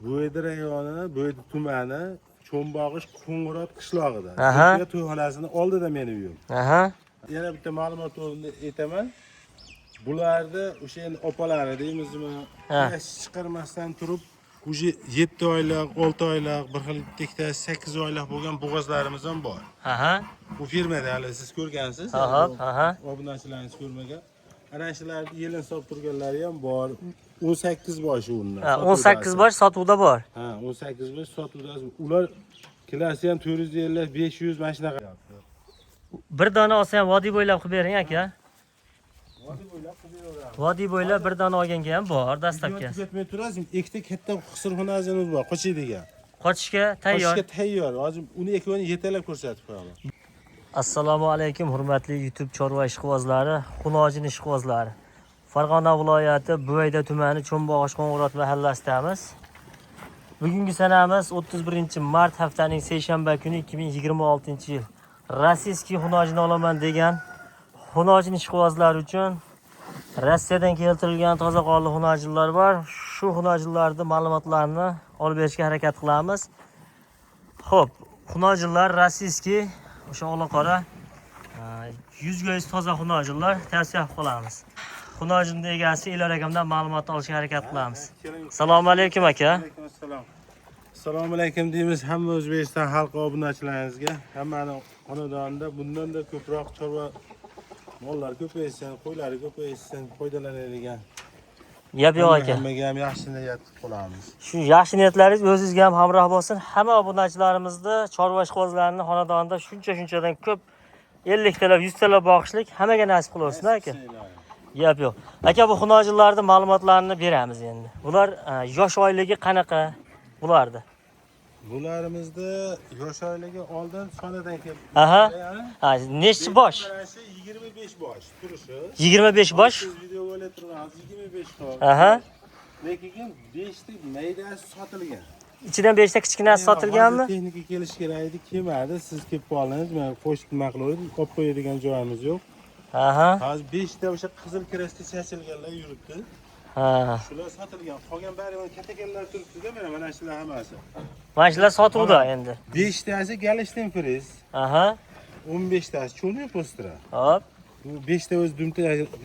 Buvayda rayoni, Buvayda tumani, Cho'mbog'ish Qo'ng'irot qishlog'ida. Aha. Zulfiya to'yxonasini oldida meni uyim. Aha. Yana bitta ma'lumot o'rnida aytaman. Bularni o'sha endi opalari deymizmi, Ha. yosh chiqarmasdan turib, уже 7 oylik, 6 oylik, bir xil ikkitasi 8 oylik bo'lgan bo'g'ozlarimiz ham bor. Aha. Bu firmada hali siz ko'rgansiz. Aha, aha. Obunachilaringiz ko'rmagan. Ana shularni yelin solib turganlari ham bor. 18 bosh undan. Ha, 18 bosh sotuvda bor. Ha, 18 bosh sotuvda. Ular kilosi ham 450, 500 mana shunaqa. Bir dona olsa ham vodiy bo'ylab qilib bering aka. Vodiy bo'ylab qilib beraveramiz. Vodiy bo'ylab bir dona olganga ham bor dastavka. Tugatmay turasiz. Ikkita katta xisirxonamiz bor, qochadigan. Qochishga tayyor. Qochishga tayyor. Hozir uni ikkovini yetalab ko'rsatib qo'yaman. Assalomu alaykum hurmatli YouTube chorva ishqibozlari, Xunojin ishqibozlari. Farg'ona viloyati Buvayda tumani Cho'mbog'och Qo'ng'irot mahallasidamiz. Bugungi sanamiz 31 mart haftaning seshanba kuni 2026-yil. Rossiyskiy xunojin olaman degan xunojin ishqibozlar uchun Rossiyadan keltirilgan toza qonli xunojinlar bor. Shu xunojinlarning ma'lumotlarini olib berishga harakat qilamiz. Xo'p, xunojinlar rossiyskiy o'sha ola-qora 100% toza xunojinlar tavsiya qilib qolamiz. Xunojinning egasi Elyor akamdan ma'lumot olishga harakat qilamiz. Assalomu alaykum aka. Alaykum assalom. Assalomu alaykum deymiz hamma O'zbekiston xalqi obunachilarimizga. Hammani xonadonida bundan-da ko'proq chorva mollar ko'paysin, qo'ylari ko'paysin, foydalanadigan. Gap yo'q aka. Hammaga ham yaxshi niyat qilib qolamiz. Shu yaxshi niyatlaringiz o'zingizga ham hamroh bo'lsin. Hamma obunachilarimizni, chorva ishqibozlarini xonadonida shuncha-shunchadan ko'p 50 talab, 100 talab boqishlik hammaga nasib qilaversin aka. Gap yo'q. Aka, bu xunojinlarning ma'lumotlarini beramiz endi. Bular yosh oyligi qanaqa bulardi? Bularimizni yosh oyligi oldin sonadan kelib. Aha. Ya'ni Ha, nechi bosh? Birinchisi 25 bosh turishi. 25 bosh. Siz video bo'la turgan hozir 25 bosh. Aha. Lekin 5 ta maydasi sotilgan. Ichidan 5 ta kichkinasi sotilganmi? Hozir texnika kelishi kerak edi, kelmadi. Siz kelib qoldingiz, men qo'shib nima qilib, olib qo'yadigan joyimiz yo'q. Aha. Hozir 5 ta o'sha qizil krasga chachilganlar yuribdi. Ha. Shular sotilgan. Qolgan bari mana katakanlar turibdi-da, mana shular hammasi. Mana shular sotuvda endi. 5 tasi Galishtin friz, Aha. 15 tasi cho'rniy postra. Hop. Bu 5 ta o'zi dumta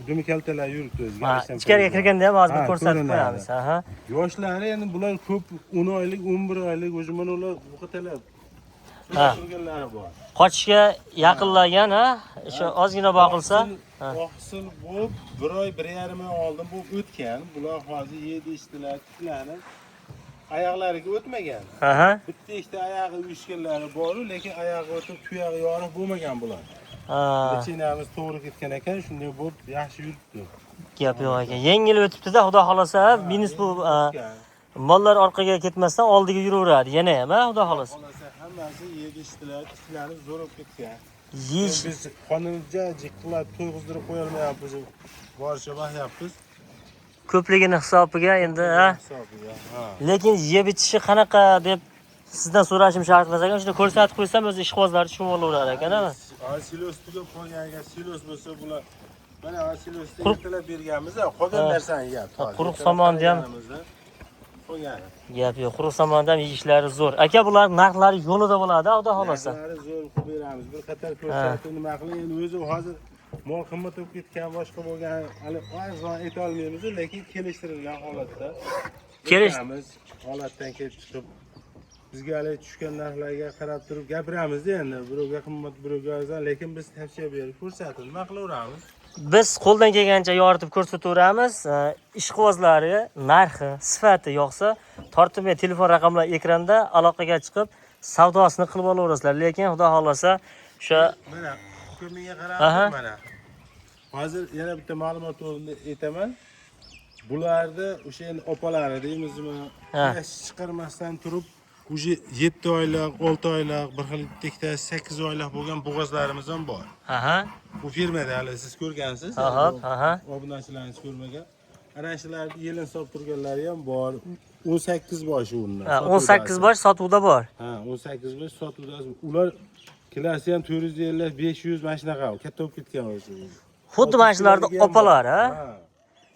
dumi kaltalar yuribdi o'zi. Ha, Galishtin ichkariga frizlar. kirganda ham hozir bir Ha, ko'rsatib ko'rinadi. qo'yamiz. Aha. Yoshlari endi bular ko'p 10 oylik, 11 oylik o'zi mana ular buqatalar. Ha. Turganlari bor. Qochishga yaqinlagan, ha? O'sha ozgina boqilsa, Oqsil bo'lib, bir oy, 1,5 oy oldin bo'lib o'tgan. Bular hozir yedi ichdilar, tiklanib oyoqlariga o'tmagan. Aha. Bitta ikkita oyog'i uyushganlari bor-u, lekin oyog'i o'tib, tuyog'i yoriq bo'lmagan bular. Ha. Lichinamiz to'g'ri ketgan ekan, shunday bo'lib yaxshi yuribdi. Gap yo'q ekan. Yengil o'tibdi-da, xudo xolasa, minus bu O'tgan. mollar orqaga ketmasdan oldiga yuraveradi yana ham, ha, xudo xolasa. Xolasa hammasi yedi ichdilar, tiklanib zo'r bo'lib ketgan. Yeyish Biz qonimizga jiqilab to'yg'izdirib qo'yolmayapmiz. Boricha boqyapmiz. ko'pligini hisobiga endi, ha. Hisobiga, ha. Lekin yeb ichishi qanaqa deb sizdan so'rashim shart emas ekan. Shuni ko'rsatib qo'ysam o'zi ishqibozlar tushunib olaverar ekan, ha. Hozir silos tugab qolgan ekan, silos bo'lsa bular mana hozir silosni Quruq- ertalab berganmiz, qolgan Ha. narsani yeyapti. Ha, hozir. quruq Ertalab somonni ham- qaraganimizda qolgani. Gap yo'q. Quruq somonda ham yeyishlari zo'r. Aka, bular narxlari yo'lida bo'ladi, xudo xolasa. Narxlari zo'r qilib beramiz. Bir qator ko'rsatib nima qilib, endi o'zi hozir mol qimmat bo'lib ketgan, boshqa bo'lgan, hali arzon ayta olmaymiz, lekin kelishtirilgan holatda. Aytamiz, holatdan kelib chiqib bizga hali tushgan narxlarga qarab turib gapiramizda endi birovga qimmat, birovga arzon, lekin biz tavsiya berib ko'rsatib nima qilaveramiz. Biz qo'ldan kelgancha yoritib ko'rsataveramiz. Ishqibozlari narxi, sifati yoqsa, tortinmay telefon raqamlar ekranda aloqaga chiqib savdosini qilib olaverasizlar. Lekin xudo xolasa o'sha Mana ko'minga Aha. qarab mana. Hozir yana bitta ma'lumot o'rnida aytaman. Bularni o'sha endi opalari deymizmi, Ha. yosh chiqarmasdan turib, уже 7 oylik, 6 oylik, bir xil ikkitasi 8 oylik bo'lgan bo'g'ozlarimiz ham bor. Aha. Bu firmada hali siz ko'rgansiz. Aha, aha. Obunachilaringiz ko'rmagan. Ana shularni yelin solib turganlari ham bor. 18 bosh undan. Ha, 18 bosh sotuvda bor. Ha, 18 bosh sotuvda. Ular kilosi ham 450, 500 mana shunaqa katta bo'lib ketgan o'zi. Xuddi mana shularni Olti kiloga ham opalari, bor. ha? Ha.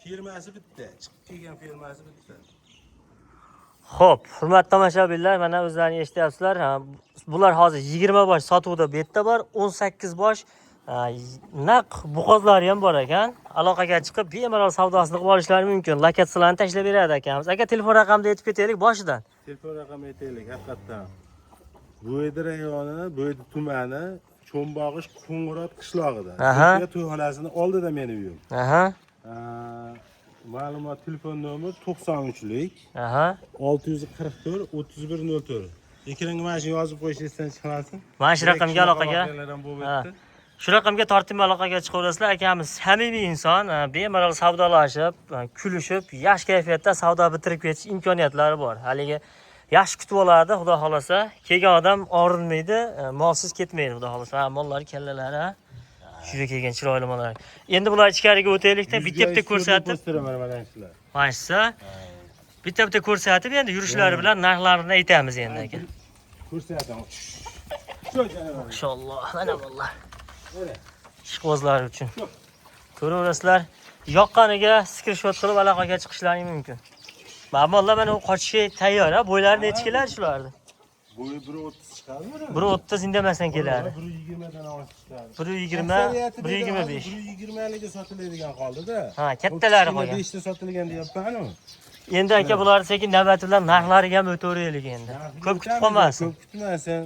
Firmasi bitta, chiqib kelgan firmasi bitta. Xo'p, Xo'p, hurmatli tomoshabinlar, mana o'zlaring eshityapsizlar. Ha, bular hozir 20 bosh sotuvda bu yerda bor, 18 bosh naq buqozlari ham bor ekan. Aloqaga chiqib bemalol savdosini qilib olishlari mumkin. Lokatsiyalarni tashlab beradi akamiz. Aka, telefon raqamini aytib ketaylik boshidan. Telefon raqami aytaylik haqiqatdan. Bo'ydi rayoni, Bo'ydi tumani, Cho'mbog'ish Qo'ng'irot qishlog'ida. Aha. Turkiya to'yxonasini oldida meni uyim. Aha, Ma'lumot telefon nomeri 93lik aha. 644 3104. Ekranga mana shu yozib qo'yish esdan chiqmasin. Mana shu raqamga aloqaga. Voqealar ham bo'lib Ha. o'tdi. Shu raqamga tortinma aloqaga chiqaverasizlar. Akamiz samimiy inson, bemalol savdolashib, kulishib, yaxshi kayfiyatda savdo bitirib ketish imkoniyatlari bor. Haligi yaxshi kutib oladi, xudo xolasa. Kelgan odam og'rinmaydi, molsiz ketmaydi, xudo xolasa. Ha, mollar kallalari, ha. Shunga kelgan chiroyli mollar. Endi bular ichkariga o'taylikda, bitta bitta ko'rsatib, Ko'rsatib mana shular. mana shu bitta bitta ko'rsatib, endi yurishlari bilan narxlarini aytamiz endi aka. Ko'rsataman. Shu janavar. Inshaalloh, mana mollar. Mana. Ishqibozlar uchun. Ko'raverasizlar, yoqqaniga skrinshot qilib aloqaga chiqishlaring mumkin. Mana mollar mana u qochishga tayyor, ha? Bo'ylari nechi keladi shularni? Bo'yi 1.30 chiqadimi? 1.30 indamasdan keladi. 1.20 dan oshib chiqadi. 1.20, 1.25. 1.20 ligi sotiladigan qoldi-da. Ha, kattalari qolgan. 5 ta sotilgan deyapman-ku. Endi aka bular sekin navbati bilan narxlariga ham o'taveraylik endi. Ko'p kutib qolmasin. Ko'p kutmasin.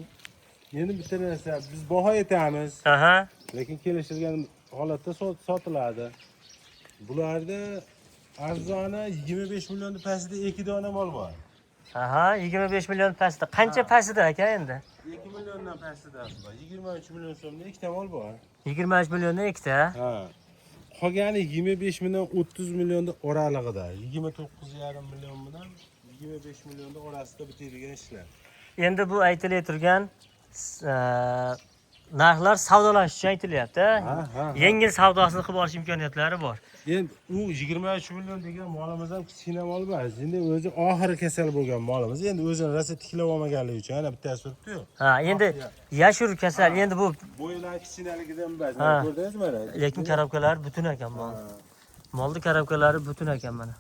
Endi bitta narsa, biz baho aytamiz, Aha. lekin kelishilgan holatda sotiladi. Bularda arzoni 25 millionni pastida 2 dona mol bor. Aha, 25 million pastida. Qancha pastida aka endi? 2 milliondan pastida bor. 23 million so'mda ikkita mol bor. 23 milliondan ikkita. Ha. Qolgani 25 million 30 millionni oralig'ida. 29,5 million bilan 25 millionni orasida bitadigan ishlar. Endi bu aytilay turgan narxlar savdolashish uchun aytilyapti. Ha, ha, ha. Yengil savdosini qilib olish imkoniyatlari bor. Endi u 23 million degan molimiz ham kichkina mol emas. Endi o'zi oxiri kasal bo'lgan molimiz. Endi o'zini rosa tiklab olmaganligi uchun ana bittasi turibdi-yu. Ha, endi yashur kasal, endi bu Bo'ylari kichkinaligidan emas. Ha. Ko'rdingizmi mana? lekin karobkalari butun ekan mol. Molni karobkalari butun ekan mana.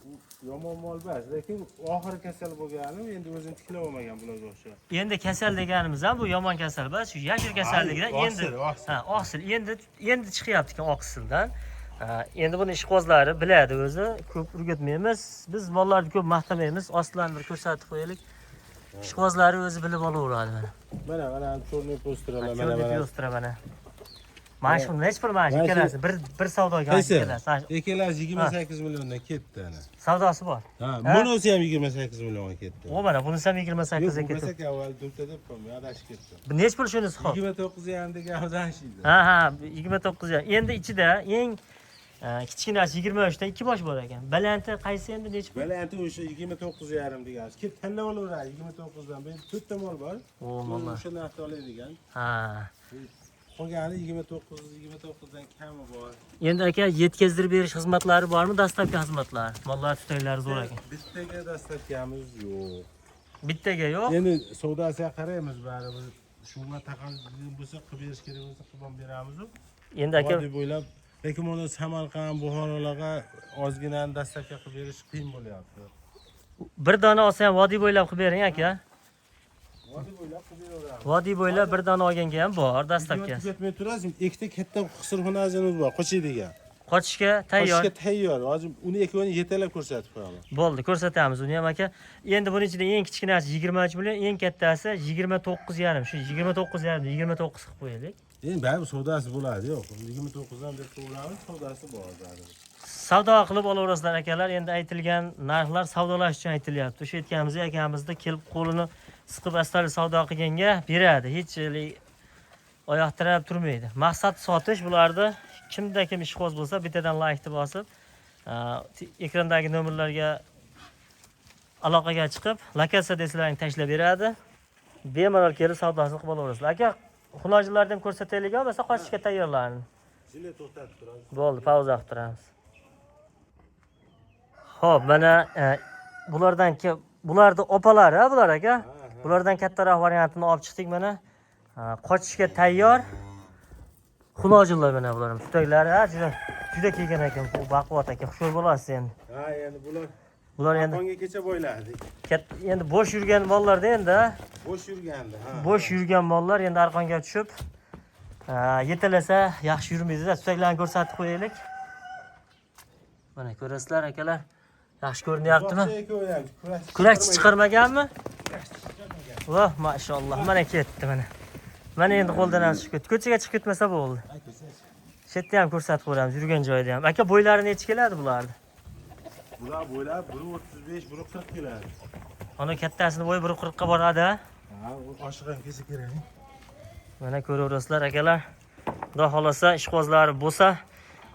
Yomon mol emas, lekin oxiri kasal bo'lgani endi o'zini tiklab olmagan bularga o'xshab. Endi kasal deganimiz ham bu yomon kasal emas, shu yashil kasalligidan endi Oqsil, oqsil. ha, oqsil endi endi chiqyapti ekan oqsildan. Ha, endi buni ishqibozlari biladi o'zi, ko'p o'rgatmaymiz. Biz mollarni ko'p maqtamaymiz, ostlarni bir ko'rsatib qo'yaylik. Ishqibozlari o'zi bilib olaveradi mana. Mana mana черный пёстра lar mana Mana mana. пёстра mana. Mana shu nechi pul mana shu Mana shu- ikkalasi bir savdoga Qaysi? ikkalasi. Mana shu Ikkalasi 28 milliondan ketdi ana. savdosi bor. Ha, bunisi ham 28 millionga ketdi. O mana bunisi ham 28 Yo'q, ga bu ketdi. bo'lsa avval dumta deb qo'yma, adashib ketdim. Bu nechi pul shunisi xo'p? 29,5 degan o'zanshiydi. Ha ha, 29 ya. Endi ichida eng kichkinasi 23 dan 2 bosh bor ekan. Balanti qaysi endi nechi pul? Balanti o'sha 29,5 degan. Kelib tanlab olaveradi 29 dan. Bu yerda 4 ta mol bor. O mollar. O'sha narxda oladigan. Ha. Qolgani 29, 29 dan kami bor. Endi aka yetkazdirib berish xizmatlari bormi? Dostavka xizmatlari. Mollar tutaylari zo'r ekan. Bittaga dostavkamiz yo'q. Bittaga yo'q. Endi savdosiga qaraymiz baribir. Shunga taqozo bo'lsa qilib berish kerak bo'lsa qilib ham beramiz. Endi aka Vodiy bo'ylab lekin uni Samarqand, Buxorolarga ozgina dostavka qilib berish qiyin bo'lyapti. bir dona olsa ham vodiy bo'ylab qilib bering aka. Vodiy bo'ylab qilib beraveramiz. Vodiy bo'ylab bir dona olganga ham bor dostavkasi. Tugatmay turasiz, ikkita katta qisirxonamiz bor, qochadigan. Qochishga tayyor. Qochishga tayyor. Hozir uni ikkovini yetalab ko'rsatib qo'yaman. Bo'ldi, ko'rsatamiz uni ham aka. Endi buning ichida eng kichkinasi 23 million, eng kattasi 29,5. Shu 29,5 ni 29 qilib qo'yaylik. Endi baribir savdosi bo'ladi, yo'q. 29 dan berib qo'yamiz, savdosi bor baribir. Savdo qilib olaverasizlar akalar. Endi aytilgan narxlar savdolash uchun aytilyapti. O'sha aytganimizdek akamizda kelib qo'lini siqib astali savdo qilganga beradi. Hech haligi oyoq tirab turmaydi. Maqsad sotish bularni. Kimda kim ishqiboz bo'lsa bittadan laykni bosib, ekrandagi nomerlarga aloqaga chiqib, lokatsiya desalaring tashlab beradi. Bemalol kelib savdosini qilib olaverasizlar. Aka, xunojilarni ham ko'rsataylik, bo'lmasa qochishga tayyorlarni. Zilla to'xtatib turamiz. Bo'ldi, pauza qilib turamiz. Xo'p, mana bulardan bularni opalari, ha, bular aka. Bulardan kattaroq variantini olib chiqdik mana. Ha, qochishga tayyor. Xunojinlar mana bular. Tutaklari, ha, juda juda kelgan ekan. Bu baquvvat aka, hushyor bo'lasiz endi. Ha, endi bular Bular endi Arqonga kecha boylardik. Endi bo'sh yurgan mollarda endi, ha? Bo'sh yurgandi, ha. Bo'sh yurgan mollar endi arqonga tushib, yetalasa yaxshi yurmaydi-da. Tutaklarni ko'rsatib qo'yaylik. Mana ko'rasizlar akalar. Yaxshi ko'rinyaptimi? Uzoqcha ikkovi ham kurashchi Kurakchi chiqarmaganmi? Voh, mashalloh. Mana ketdi mana. Mana endi qo'ldan ham chiqib ketdi. Ko'chaga chiqib ketmasa bo'ldi. Ay, ko'chaga. Shu yerda ham ko'rsatib qo'yamiz, yurgan joyida ham. Aka, bo'ylari nechi keladi bularni? Bular bo'ylab biri 35, biri 40 keladi. Ana kattasini bo'yi 1.40 ga boradi, ha? Ha, u oshiq ham kelsa kerak. Mana ko'raverasizlar akalar. Xudo xolasa ishqibozlari bo'lsa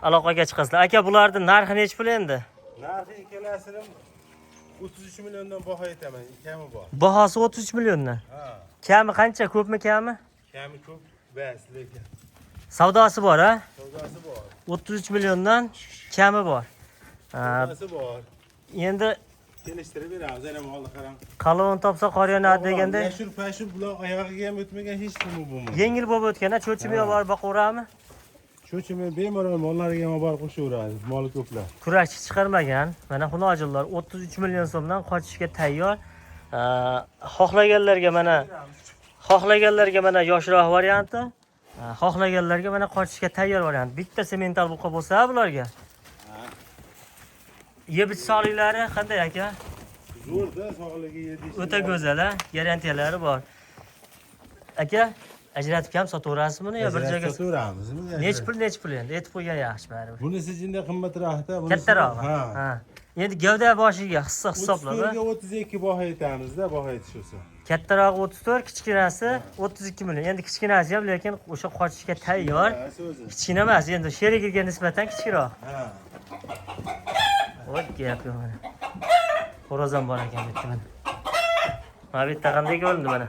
aloqaga chiqasizlar. Aka, bularni narxi nechi pul endi? Narxi ikkalasini 33 milliondan baho aytaman, kami bor. Bahosi 33 milliondan. Ha, Kami qancha, ko'pmi kami? Kami ko'p bas, lekin Savdosi bor, ha? savdosi bor. 33 milliondan kami bor. Ha, Savdosi bor. endi Kelishtirib beramiz, yana molni qarang. qalin topsa qor yonadi deganda Yashur pashur bular oyog'iga ham o'tmagan, hech nima bo'lmagan. yengil bo'lib o'tgan, ha? Cho'chimay borib boqaveradimi? Cho'chimay bemalol mollariga ham olib borib qo'shaveradi, moli ko'plar. Kurakchi chiqarmagan. Mana xunojinlar 33 million so'mdan qochishga tayyor. Xohlaganlarga mana xohlaganlarga mana yoshroq varianti, xohlaganlarga mana qochishga tayyor variant. Bitta semental buqa bo'lsa bularga. Yeb ich sog'liklari qanday aka? Zo'rda sog'ligi yedish. O'ta go'zal, ha? Garantiyalari bor. Aka, ajratib ham sotaverasizmi buni yo bir joyga? Sotaveramiz. Nechi pul, nechi pul endi? Aytib qo'ygan yaxshi baribir. Bunisi jinda qimmatroqda, bunisi Kattarog'i. Ha. Ha. Endi gavda boshiga hissa hisoblab. 34 ga 32 baho aytamizda, baho aytish bo'lsa. Kattarog'i 34, kichkinasi 32 million. Endi kichkinasi ham lekin o'sha qochishga tayyor. O'zi. Kichkina emas, endi sherigiga nisbatan kichikroq. Ha. Voy, gap yo'q mana. Xo'roz ham bor ekan bu yerda mana. Mana bu yerda qanday ko'rindi mana.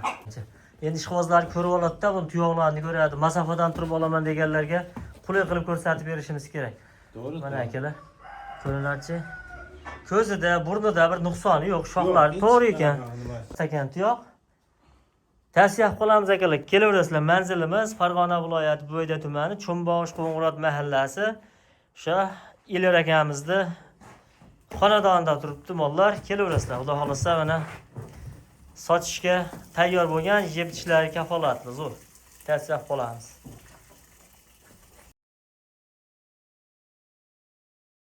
Endi ishqibozlar ko'rib oladi-da, buni tuyoqlarini ko'radi. Masofadan turib olaman deganlarga qulay qilib ko'rsatib berishimiz kerak. To'g'ri. Mana akalar, ko'rinarchi. Ko'zida, burnida bir nuqsoni yo'q, shoxlari to'g'ri ekan. Sakan tuyoq. Tavsiya qilib qolamiz akalar, kelaverasizlar. Manzilimiz Farg'ona viloyati Bo'yda tumani, Cho'mbog'ish Qo'ng'irot mahallasi. O'sha Elyor akamizni xonadonida turibdi mollar. Kelaverasizlar. Xudo xolasa mana sotishga tayyor bo'lgan, yeb ichishlari kafolatli, zo'r. Tavsiya qilib qolamiz.